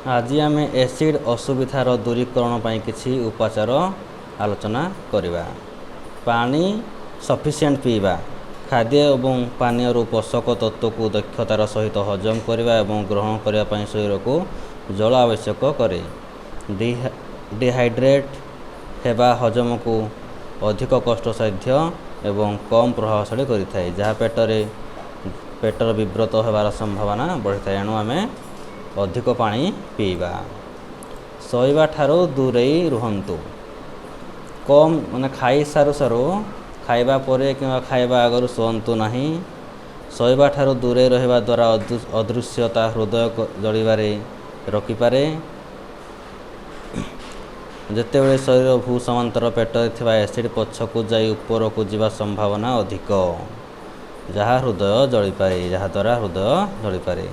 ଆଜି ଆମେ ଏସିଡ଼୍ ଅସୁବିଧାର ଦୂରୀକରଣ ପାଇଁ କିଛି ଉପଚାର ଆଲୋଚନା କରିବା। ପାଣି ସଫିସିଏଣ୍ଟ ପିଇବା। ଖାଦ୍ୟ ଏବଂ ପାନୀୟରୁ ପୋଷକ ତତ୍ତ୍ୱକୁ ଦକ୍ଷତାର ସହିତ ହଜମ କରିବା ଏବଂ ଗ୍ରହଣ କରିବା ପାଇଁ ଶରୀରକୁ ଜଳ ଆବଶ୍ୟକ କରେ। ଡିହାଇଡ୍ରେଟ୍ ହେବା ହଜମକୁ ଅଧିକ କଷ୍ଟସାଧ୍ୟ ଏବଂ କମ୍ ପ୍ରଭାବଶାଳୀ କରିଥାଏ, ଯାହା ପେଟର ବିବ୍ରତ ହେବାର ସମ୍ଭାବନା ବଢ଼ିଥାଏ। ଏଣୁ ଆମେ ଅଧିକ ପାଣି ପିଇବା। ଶୋଇବା ଠାରୁ ଦୂରେଇ ରୁହନ୍ତୁ। କମ୍ ମାନେ ଖାଇ ସାରୁ ସାରୁ, ଖାଇବା ପରେ କିମ୍ବା ଖାଇବା ଆଗରୁ ଶୁଅନ୍ତୁ ନାହିଁ। ଶୋଇବା ଠାରୁ ଦୂରେଇ ରହିବା ଦ୍ୱାରା ଅଦୃଶ୍ୟତା ହୃଦୟ ଜଳିବାରେ ରୋକିପାରେ। ଯେତେବେଳେ ଶରୀର ଭୂ ସମାନ୍ତର ପେଟରେ ଥିବା ଏସିଡ଼୍ ପଛକୁ ଯାଇ ଉପରକୁ ଯିବା ସମ୍ଭାବନା ଅଧିକ, ଯାହା ହୃଦୟ ଜଳିପାରେ, ଯାହାଦ୍ୱାରା ହୃଦୟ ଜଳିପାରେ।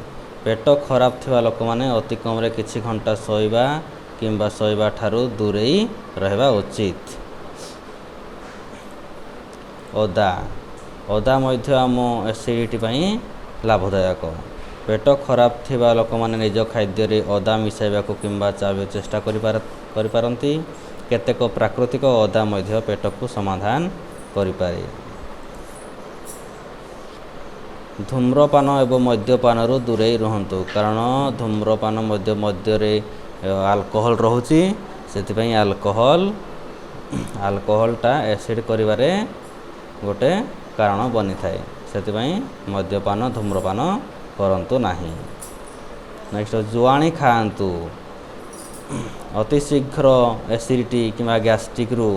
ପେଟ ଖରାପ ଥିବା ଲୋକମାନେ ଅତି କମ୍ରେ କିଛି ଘଣ୍ଟା ଶୋଇବା କିମ୍ବା ଶୋଇବା ଠାରୁ ଦୂରେଇ ରହିବା ଉଚିତ। ଅଦା। ଅଦା ମଧ୍ୟ ଆମ ଏସିଡ଼ିଟି ପାଇଁ ଲାଭଦାୟକ। ପେଟ ଖରାପ ଥିବା ଲୋକମାନେ ନିଜ ଖାଦ୍ୟରେ ଅଦା ମିଶାଇବାକୁ କିମ୍ବା ଚାବିବାକୁ ଚେଷ୍ଟା କରିପାରନ୍ତି। କେତେକ ପ୍ରାକୃତିକ ଅଦା ମଧ୍ୟ ପେଟକୁ ସମାଧାନ କରିପାରେ। ଧୂମ୍ରପାନ ଏବଂ ମଦ୍ୟପାନରୁ ଦୂରେଇ ରୁହନ୍ତୁ, କାରଣ ଧୂମ୍ରପାନ ମଦ୍ୟରେ ଆଲକୋହଲ ରହୁଛି। ସେଥିପାଇଁ ଆଲକୋହଲଟା ଏସିଡ଼୍ କରିବାରେ ଗୋଟେ କାରଣ ବନିଥାଏ। ସେଥିପାଇଁ ମଦ୍ୟପାନ, ଧୂମ୍ରପାନ କରନ୍ତୁ ନାହିଁ। ନେକ୍ସଟ, ଜୁଆଣି ଖାଆନ୍ତୁ। ଅତି ଶୀଘ୍ର ଏସିଡ଼ିଟି କିମ୍ବା ଗ୍ୟାଷ୍ଟ୍ରିକ୍ରୁ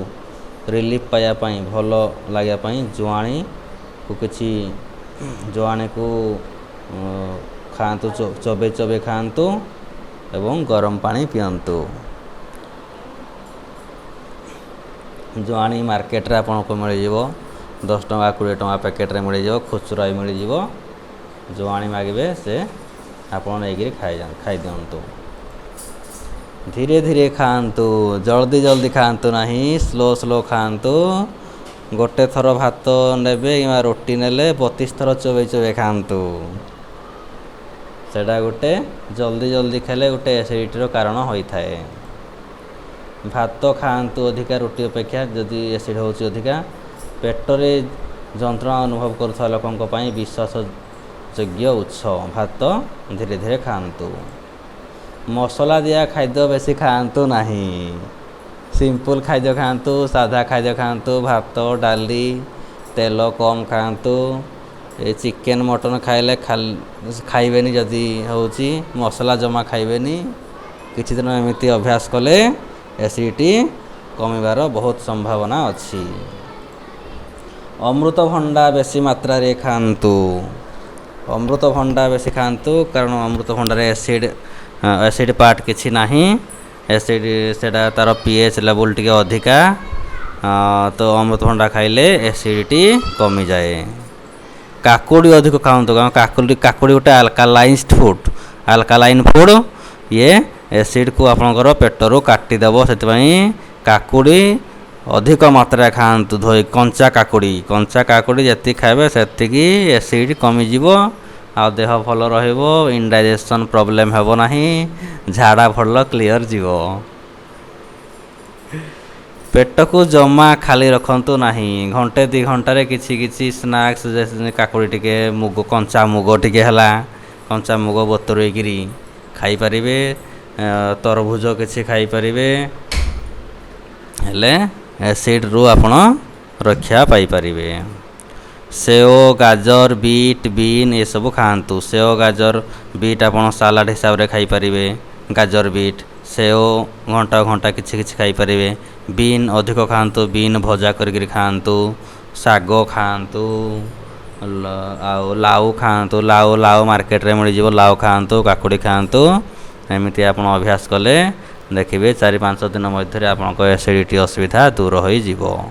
ରିଲିଫ୍ ପାଇବା ପାଇଁ, ଭଲ ଲାଗିବା ପାଇଁ ଜୁଆଣିକୁ, କିଛି ଜୁଆଣିକୁ ଖାଆନ୍ତୁ, ଚୋବେଇ ଚୋବେଇ ଖାଆନ୍ତୁ ଏବଂ ଗରମ ପାଣି ପିଅନ୍ତୁ। ଜୁଆଣି ମାର୍କେଟରେ ଆପଣଙ୍କୁ ମିଳିଯିବ, 10 ଟଙ୍କା 20 ଟଙ୍କା ପ୍ୟାକେଟରେ ମିଳିଯିବ, ଖୁଚୁରା ବି ମିଳିଯିବ। ଜୁଆଣି ମାଗିବେ ସେ ଆପଣ ନେଇକିରି ଖାଇଦିଅନ୍ତୁ। ଧୀରେ ଧୀରେ ଖାଆନ୍ତୁ, ଜଲ୍ଦି ଜଲ୍ଦି ଖାଆନ୍ତୁ ନାହିଁ, ସ୍ଲୋ ସ୍ଲୋ ଖାଆନ୍ତୁ। ଗୋଟେ ଥର ଭାତ ନେବେ କିମ୍ବା ରୁଟି ନେଲେ 32 ଥର ଚୋବେଇ ଚୋବେଇ ଖାଆନ୍ତୁ। ସେଇଟା ଗୋଟେ ଜଲ୍ଦି ଜଲ୍ଦି ଖାଇଲେ ଗୋଟେ ଏସିଡ଼ିଟିର କାରଣ ହୋଇଥାଏ। ଭାତ ଖାଆନ୍ତୁ ଅଧିକା ରୁଟି ଅପେକ୍ଷା, ଯଦି ଏସିଡ଼ ହେଉଛି ଅଧିକା। ପେଟରେ ଯନ୍ତ୍ରଣା ଅନୁଭବ କରୁଥିବା ଲୋକଙ୍କ ପାଇଁ ବିଶ୍ୱାସଯୋଗ୍ୟ ଉତ୍ସ। ଭାତ ଧୀରେ ଧୀରେ ଖାଆନ୍ତୁ। ମସଲା ଦିଆ ଖାଦ୍ୟ ବେଶୀ ଖାଆନ୍ତୁ ନାହିଁ। ସିମ୍ପଲ୍ ଖାଦ୍ୟ ଖାଆନ୍ତୁ, ସାଧା ଖାଦ୍ୟ ଖାଆନ୍ତୁ, ଭାତ, ଡାଲି, ତେଲ କମ୍ ଖାଆନ୍ତୁ। ଏ ଚିକେନ୍ ମଟନ୍ ଖାଇଲେ ଖାଇବେନି ଯଦି ହେଉଛି, ମସଲା ଜମା ଖାଇବେନି। କିଛି ଦିନ ଏମିତି ଅଭ୍ୟାସ କଲେ ଏସିଡ଼ିଟି କମିବାର ବହୁତ ସମ୍ଭାବନା ଅଛି। ଅମୃତଭଣ୍ଡା ବେଶୀ ମାତ୍ରାରେ ଖାଆନ୍ତୁ। ଅମୃତଭଣ୍ଡା ବେଶୀ ଖାଆନ୍ତୁ, କାରଣ ଅମୃତଭଣ୍ଡାରେ ଏସିଡ଼୍ ପାର୍ଟ କିଛି ନାହିଁ। ଏସିଡ଼୍ ସେଇଟା ତା'ର ପିଏଚ୍ ଲେବୁଲ୍ ଟିକେ ଅଧିକା ତ। ଅମୃତଭଣ୍ଡା ଖାଇଲେ ଏସିଡ଼ିଟି କମିଯାଏ। କାକୁଡ଼ି ଅଧିକ ଖାଆନ୍ତୁ, କାରଣ କାକୁଡ଼ି ଗୋଟେ ଆଲକାଲାଇନ୍ସড ଫୁଡ଼୍, ଆଲକାଲାଇନ୍ ଫୁଡ଼୍। ଇଏ ଏସିଡ଼୍କୁ ଆପଣଙ୍କର ପେଟରୁ କାଟିଦେବ। ସେଥିପାଇଁ କାକୁଡ଼ି ଅଧିକ ମାତ୍ରାରେ ଖାଆନ୍ତୁ ଧୋଇ। କଞ୍ଚା କାକୁଡ଼ି, କଞ୍ଚା କାକୁଡ଼ି ଯେତିକି ଖାଇବେ ସେତିକି ଏସିଡ଼୍ କମିଯିବ ଆଉ ଦେହ ଭଲ ରହିବ, ଇନଡାଇଜେସନ୍ ପ୍ରୋବ୍ଲେମ୍ ହେବ ନାହିଁ, ଝାଡ଼ା ଭଲ କ୍ଲିଅର୍ ଯିବ। ପେଟକୁ ଜମା ଖାଲି ରଖନ୍ତୁ ନାହିଁ। ଘଣ୍ଟେ 2 ଘଣ୍ଟାରେ କିଛି କିଛି ସ୍ନାକ୍ସ, କାକୁଡ଼ି ଟିକେ, ମୁଗ, କଞ୍ଚା ମୁଗ ଟିକେ ହେଲା, କଞ୍ଚା ମୁଗ ବତୁରେଇକିରି ଖାଇପାରିବେ, ତରଭୁଜ କିଛି ଖାଇପାରିବେ, ହେଲେ ଏସିଡ଼୍ରୁ ଆପଣ ରକ୍ଷା ପାଇପାରିବେ। ସେଓ, ଗାଜର, ବିଟ୍, ବିନ୍ ଏସବୁ ଖାଆନ୍ତୁ। ସେଓ, ଗାଜର, ବିଟ୍ ଆପଣ ସାଲାଡ଼ ହିସାବରେ ଖାଇପାରିବେ। ଗାଜର, ବିଟ୍, ସେଓ ଘଣ୍ଟା ଘଣ୍ଟା କିଛି କିଛି ଖାଇପାରିବେ। ବିନ୍ ଅଧିକ ଖାଆନ୍ତୁ, ବିନ୍ ଭଜା କରିକିରି ଖାଆନ୍ତୁ, ଶାଗ ଖାଆନ୍ତୁ, ଆଉ ଲାଉ ଖାଆନ୍ତୁ। ଲାଉ ମାର୍କେଟରେ ମିଳିଯିବ। ଲାଉ ଖାଆନ୍ତୁ, କାକୁଡ଼ି ଖାଆନ୍ତୁ। ଏମିତି ଆପଣ ଅଭ୍ୟାସ କଲେ ଦେଖିବେ 4-5 ଦିନ ମଧ୍ୟରେ ଆପଣଙ୍କ ଏସିଡ଼ିଟି ଅସୁବିଧା ଦୂର ହୋଇଯିବ।